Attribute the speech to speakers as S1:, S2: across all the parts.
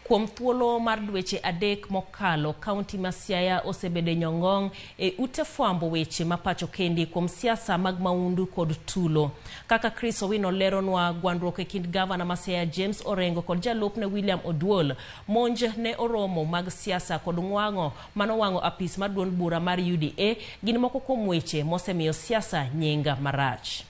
S1: Kuom thuolo mar dweche 3 mokalo, kaunti ma Siaya osebedo e nyong'ong' e ute fwambo weche ma pacho kendi kuom siasa mag maundu kod tulo. Kaka Chris Owino leronwa, gwandruok e kind gavana ma Siaya James Orengo kod jalupne William Oduol, monj ne oromo mag siasa kod ng'wang'o manowang'o apis mar duond bura mar UDA gin moko kuom weche mosemiyo siasa nying marach.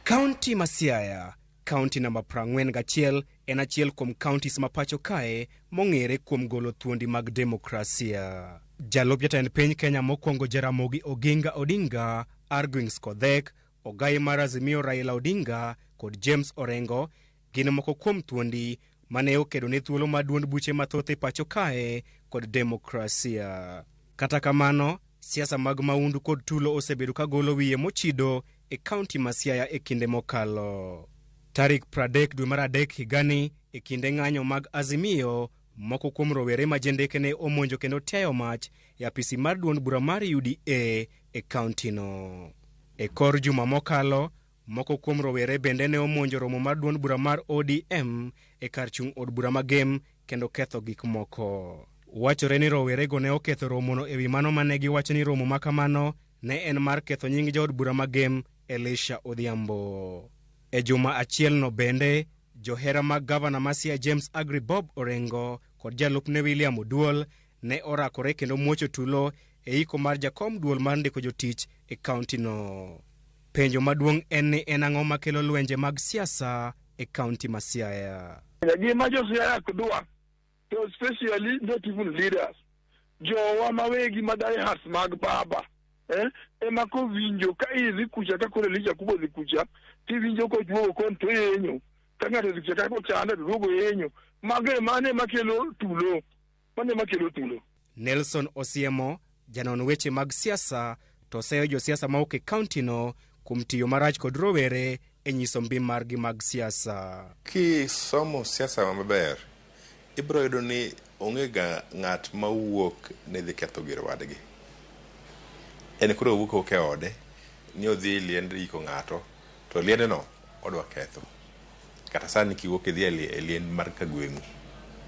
S2: Kaunti ma Siaya, kaunti namba 41, en achiel kuom counties ma pacho kae mong'ere kuom golo thuondi mag demokrasia. Jalup jatend piny Kenya mokwongo Jaramogi Oginga Odinga, Argwings Kodhek, Ogai mar Azimio Raila Odinga kod James Orengo gin moko kuom thuondi mane okedo ne thuolo mar duond buche mathoth e pacho kae kod demokrasia. Kata kamano, siasa mag maundu kod tulo osebedo ka golo wiye mochido e kaunti ma Siaya e kinde mokalo. Tarik 30 dwe mar 3 higani, e kinde ng'anyo mag Azimio, moko kuom rowere ma jendeke ne omonjo kendo tiayo mach e apisi mar duond bura mar UDA e kauntino. E kor juma mokalo, moko kuom rowere bende ne omonjo romo mar duond bura mar ODM e kar chung' od bura ma Gem kendo ketho gik moko. Wachore ni rowerego ne oketho romono e wi mano mane giwacho ni romo ma kamano ne en mar ketho nying jaod bura ma Gem Elisha Odhiambo. E juma achielno bende, johera mag gavana ma Siaya James Agri Bob Orengo kod jalupne William Oduol ne orakore kendo muocho tulo e iko mar jakom duol mar ndiko jotich e kauntino. Penjo maduong' en ni en ang'o makelo lwenje mag siasa e kaunti ma Siaya?
S3: Gima jo Siaya ok dwa, to especially not even leaders, jowa mawegi ma diehards mag baba, ema kowinjo ka idhi kucha, ka koro Elisha Kubo dhi kucha, tiwinjo koduogo kon to yenyo, ka ng'ato dhi kucha ka kochande to duogo yenyo. Mago e mane makelo tulo, mane makelo tulo.
S2: Nelson Osiemo, janon weche mag siasa, to seyo josiasa mawuok e kauntino kuom tiyo marach kod rowere e nyiso mbi margi mag siasa.
S4: Kisomo siasa maber, ibiro yudo ni onge ga ng'at mawuok ni dhi ketho gir wadgi. En koro owuok awuoka e ode ni odhi liend iko ng'ato, to liendeno odwa ketho. Kata sani kiwuok idhi e liend mar kagweng'u,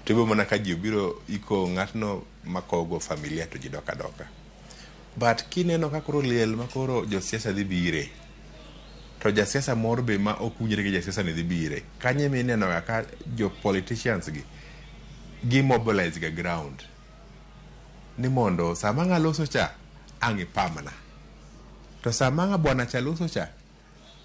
S4: to ibiro mana ka ji obiro iko ng'atno makowo familia to ji dok adoka. But kineno ka koro liel ma koro josiasa dhi bire, to jasiasa moro be ma ok winjre gi jasiasa ni dhi bire, kanyo ema ineno ga ka jo politicians gi mobilize ga ground ni mondo sama ng'a loso cha ang' ipamna, to sama ng'a bwana cha loso cha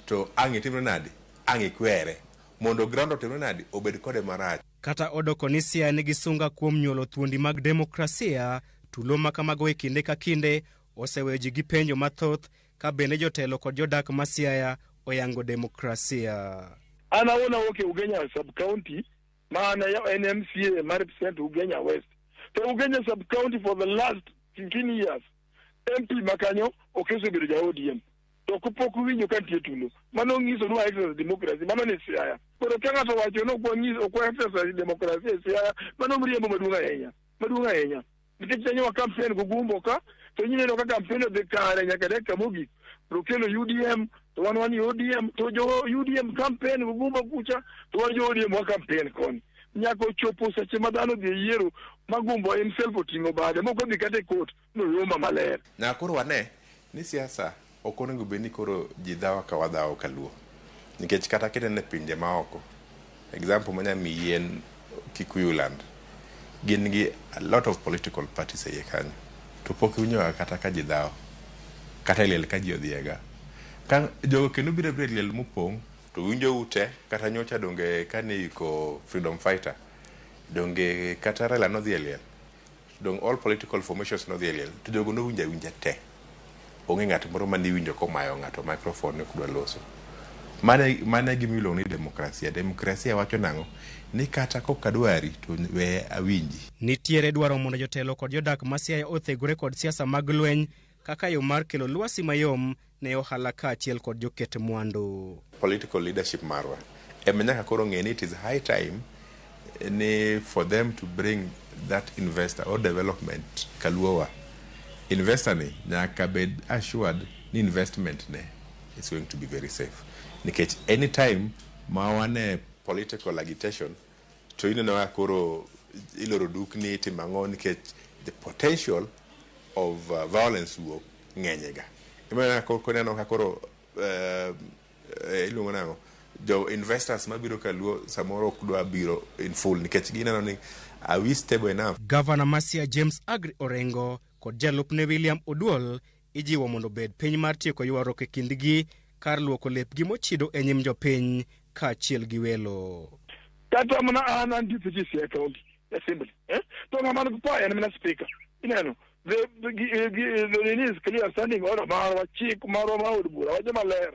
S4: to ang' itimre nadi, ang' ikwere, mondo ground otimre nadi, obed kode marach.
S2: Kata odoko ni Siaya nigi sunga kuom nyuolo thuondi mag demokrasia, tulo ma kamago e kinde ka kinde oseweyo ji gi penjo mathoth ka bende jotelo kod jodak ma Siaya oyango demokrasia.
S3: An awuon awuok e Ugenya sub-county ma an en MCA ma represent Ugenya West. To Ugenya sub-county for the last 15 years, MP ma kanyo ok osebedo ja ODM. To pok uwinjo ka nitie tulo. Mano nyiso ni wa exercise democracy, mano ni Siaya. Koro ka ng'ato owacho ni ok wanyis, ok wa exercise democracy e Siaya, mano mriambo maduong' ahinya. Maduong' ahinya. Nikech kanyo wa campaign gogumbo ka, to ineno ka campaign odhi kare nyaka dakika mogik. To kelo UDM, to wan wan ODM, to jo UDM campaign gogumbo kucha, to wan jo ODM wa campaign koni. Nyaka ochopo seche ma dhano odhi e yiero, ma Gumbo himself oting'o bade, mok odhi kata e court, noyomba maler.
S4: Nyaka koro wane ni siasa ok onego bed ni koro ji dhawo ka wadhawo kaluo. Nikech kata kineno e pinje maoko, example manya miyi en Kikuyu land. Gin gi a lot of political parties e iye kanyo. To pok iwinjo kata ka ji dhawo. Kata e liel ka ji odhiega. Ka jogo kendo biro abira e liel mopong', to winjo ute kata nyocha donge kane iko freedom fighter, donge kata Raila nodhi e liel. Dong all political formations nodhi e liel, to jogo nowinjo awinja te. Onge ng'at moro mane iwinjo komayo ng'ato microphone ni okdwa loso. Mane gima iluongo ni demokrasia. Demokrasia wacho nang'o? Ni kata kok adwari to we awinji.
S2: Nitiere dwaro mondo jotelo kod jodak ma Siaya othegore kod siasa mag lweny kaka yo mar kelo lwasi mayom ne ohala kaachiel kod joket mwandu.
S4: Political leadership marwa ema nyaka koro ng'e ni it is high time ni for them to bring that investor or development kaluowa. Investor ni nyaka bed assured ni investment ne is going to be very safe. Nikech anytime ma wane political agitation To ineno ka koro iloro dukni, itimo ang'o, nikech the potential of violence wuok ng'enye ga. Ema ineno ka koro iluongo nang'o, jo investors mabiro kaluo samoro ok dwa biro in full nikech gineno ni, are we stable enough?
S2: Gavana ma Siaya James Agri Orengo kod jalupne William Oduol ijiwo mondo obed piny mar tieko ywaruok e kindgi kar luoko lepgi mochido e nyim jopiny kaachiel gi welo.
S3: Kata mana an an deputy Siaya County Assembly, eh? To ng'ama nigi power en mana speaker. Ineno the nini is clear, standing order marwa, chik marwa ma od bura wacho maler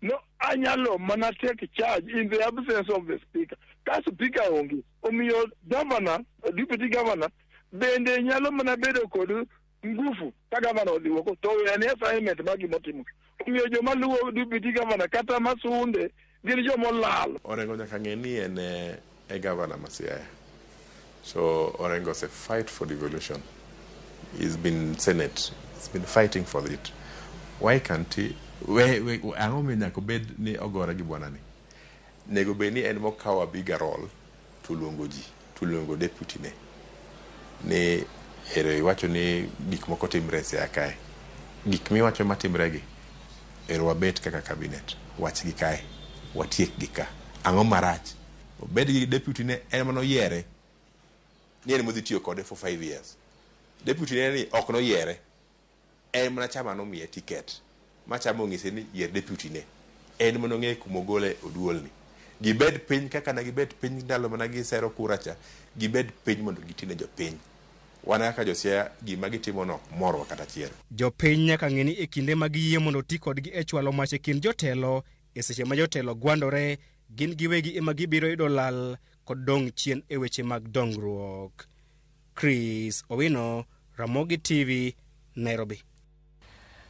S3: no anyalo mana take charge in the absence of the speaker. Ka speaker onge, omiyo governor, deputy governor bende nyalo mana bedo kod ngufu ka governor odhi oko to wene assignment mar gimotimo. Omiyo joma luwo deputy governor kata masunde gin jomolal.
S4: Orengo nyaka ng'e ni en e governor ma Siaya. So Orengo is a fight for devolution. He's been Senate. He's been fighting for it. Why can't he? We, ang'o miyo nyaka obed ni ogore gi bwana ni? Nego bed ni en mokawo a bigger role to luongo ji, to luongo deputy ne. Ni ero iwacho ni gik moko timre e Siaya kae. Gik miwacho matimre gi, ero wabet kaka cabinet. Wach gi kae. Watiek gi ka. Ang'o marach? Obed gi deputy ne en manoyiere ni en modhi tiyo kode for 5 years. Deputy ne ni ok noyiere, en mana chama nomiye ticket ma chama ong'ise ni yier deputy ne en mana ong'e kumogole oduolni. Gibed piny kaka ne gibet piny ndalo mana gisero kura cha, gibed piny mondo gitine jopiny. Wan kaka josiaya, gima gitimo no ok morwa kata achiel.
S2: Jopiny nyaka ng'e ni e kinde ma giyie mondo ti kodgi e chwalo mach e kind jotelo, e seche ma jotelo gwandore, gin giwegi ema gibiro yudo lal kod dong' chien e weche mag dongruok. Chris Owino, Ramogi TV, Nairobi.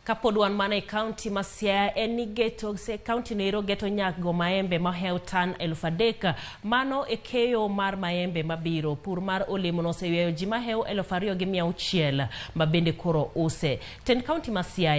S1: Kapod wan mana e kaunti ma Siaya, en ni geto kaunti noero geto nyak go maembe mahewo tan 3000, mano e keyo mar maembe mabiro. Pur mar olemo no oseywayo ji mahewo 2600 ma bende koro use. Tend kaunti ma Siaya.